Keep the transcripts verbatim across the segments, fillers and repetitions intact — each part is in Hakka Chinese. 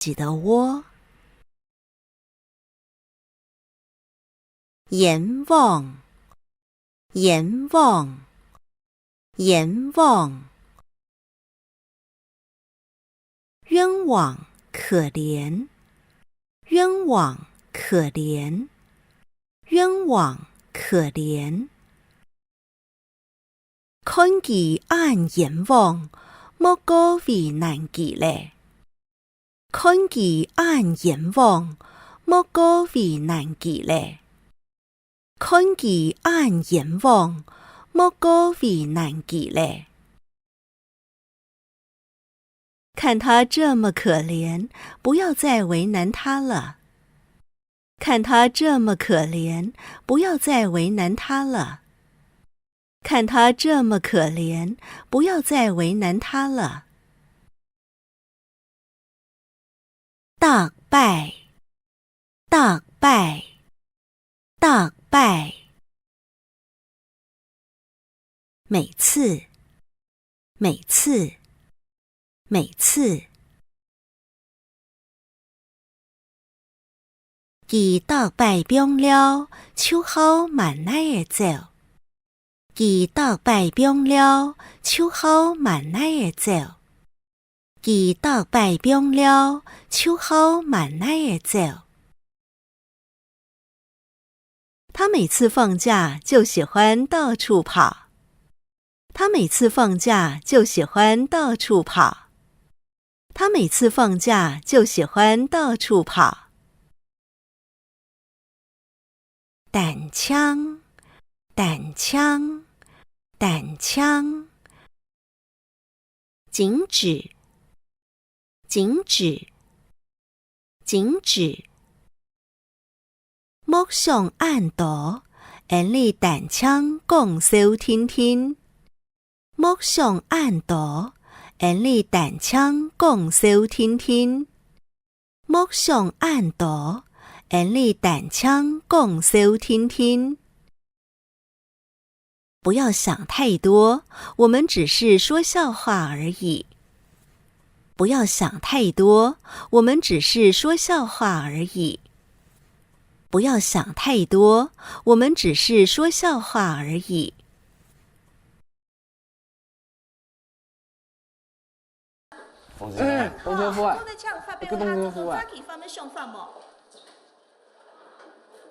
己的窝。冤枉，冤枉，冤枉。冤枉，可怜，冤枉，可怜，冤枉，可憐。 看佢恁冤枉，莫過為難佢咧。看佢恁冤枉，莫過為難佢咧。看佢恁冤枉，莫過為難佢咧。 看他這麼可憐，不要再為難他了。看他這麼可憐，不要再為難他了。看他這麼可憐，不要再為難他了。逐擺，逐擺，逐擺。 每次，每次，每次。佢逐擺放尞，就好慢來仔走。佢逐擺放尞，就好慢來仔走。佢逐擺放尞，就好慢來仔走。 他每次放假就喜歡到處跑。他每次放假就喜歡到處跑。他每次放假就喜歡到處跑。單淨，單淨，單淨。 靜止，靜止，靜止。莫想恁多，恩俚單淨講笑定定。莫想恁多，恩俚單淨講笑定定。 莫想恁多，恩俚單淨講笑定定。不要想太多，我們只是說笑話而已。不要想太多，我們只是說笑話而已。不要想太多，我們只是說笑話而已。 哎，當豆腐啊，做得請發表一下這種早期番个想法無？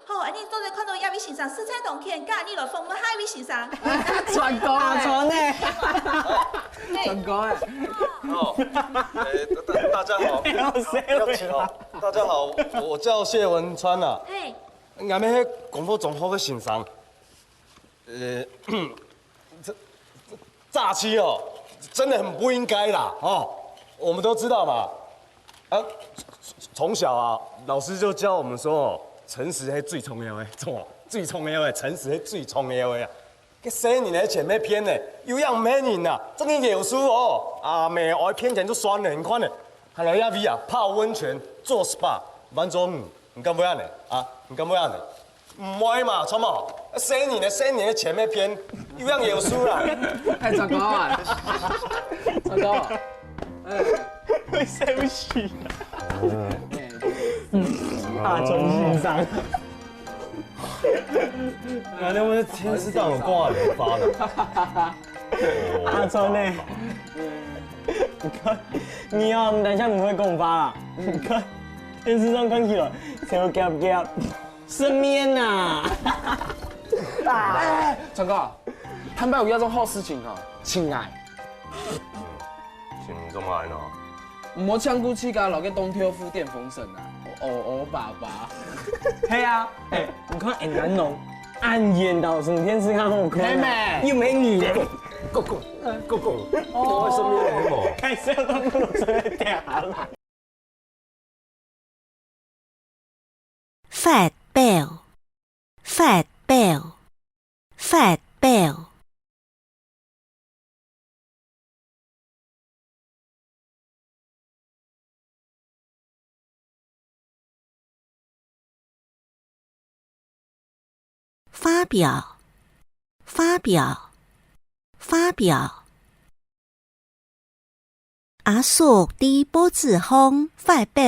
好，恁呢做得看到這位先生實在當譴，今日來訪問下一位先生。傳講啊，傳呢。傳講啊。好，哎，大，大，大家好。好，大家好，我，我叫謝文川啊。嘿。𠊎係功課當好个先生。 呃，這，這，詐欺哦，真的很不應該啦，哦，我們都知道嘛。啊，從小啊，老師就教我們說哦，誠實是最重要的，什麼？最重要的，誠實是最重要的啊。該細人个錢愛騙呢，有樣騙人啊，真个有輸哦。啊，無愛騙錢就算了，你看呢，還來這位啊，泡溫泉，做SPA，完全，嗯，你敢會恁呢啊？你敢會恁呢？ 毋會嘛，著無？細人个，細人个錢愛騙，有樣有輸啦。哎，糟糕啊！糟糕啊！哎，會生氣。哎，嗯，大眾欣賞。啊，那我的電視上有掛人發的。阿川呢？你看，你哦，毋單淨毋會講話啦，你看，電視上看起來笑夾夾。 順便啊。哎，川哥，坦白有這種好事情哦，請來。請做麼个呢？毋好搶顧自家老个當豆腐電風扇啊，哦哦爸爸。係啊，哎，你看恩南農，恁遠到上電視較好看啊，係咩？又無你咧。哥哥，哥哥，我順便來無？開始要到不能這樣啦。 發飆，發飆，發飆。發飆，發飆，發飆。 阿叔在報紙項發表